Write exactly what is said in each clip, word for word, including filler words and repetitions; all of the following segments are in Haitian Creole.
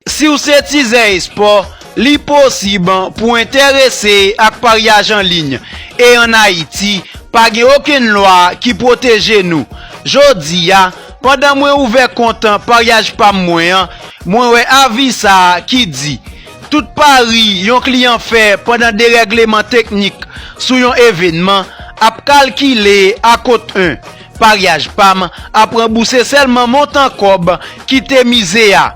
Si w se tizè espò, li posib pou w enterese ak paryaj an liy. E ann Ayiti, pa gen okenn lwa ki pwoteje nou. Jodi a, pandan mwen ouvè kont paryaj pa m mwen an, mwen wè avi sa a ki di, tout pari yon kliyan fè pandan derègleman teknik sou yon evènman ap kalkile akot en. Paryaj pa m ap ranbouse sèlman montan kòb ki te mize a.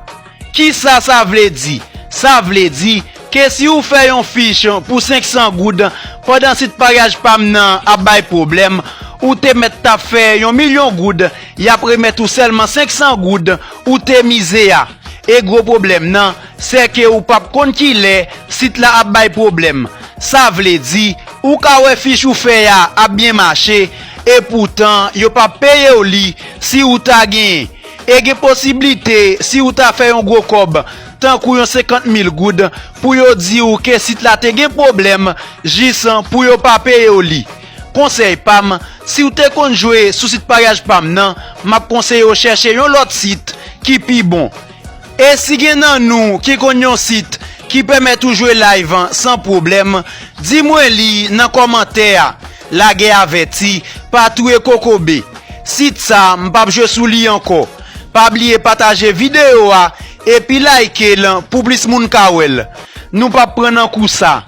Kisa sa vle di? Sa vle di ke si w fè yon fich pou senk san goud pandan sit paryaj pa m nan ap bay pwoblèm, ou te mèt t ap fè yon milyon goud, y ap remèt ou sèlman senk san goud ou te mize a. E gwo pwoblèm nan, se ke ou p ap konn kilè sit la ap bay pwoblèm. Sa vle di, ou ka wè fich ou fè a ap byen mache, e poutan yo p ap peye w li si ou ta genyen. E gen posiblite, si ou ta fè yon gwo kòb, tankou yon senkant mil goud, pou yo di w ke sit la te gen pwoblèm, jis pou yo pa peye w li. Konsèy pa m, si w te konn jwe sou sit paryaj pa m nan, m ap konseye w chèche yon lòt sit ki pi bon. E si gen nan nou ki konn yon sit ki pèmèt ou jwe live san pwoblèm, di mwen li nan kòmantè a. Lagè avèti, pa touye kokobe. Sit sa, m p ap jwe sou li ankò. Pa bliye pataje videyo a, epi like l pou plis moun ka wè l. Nou p ap pran nan kou sa.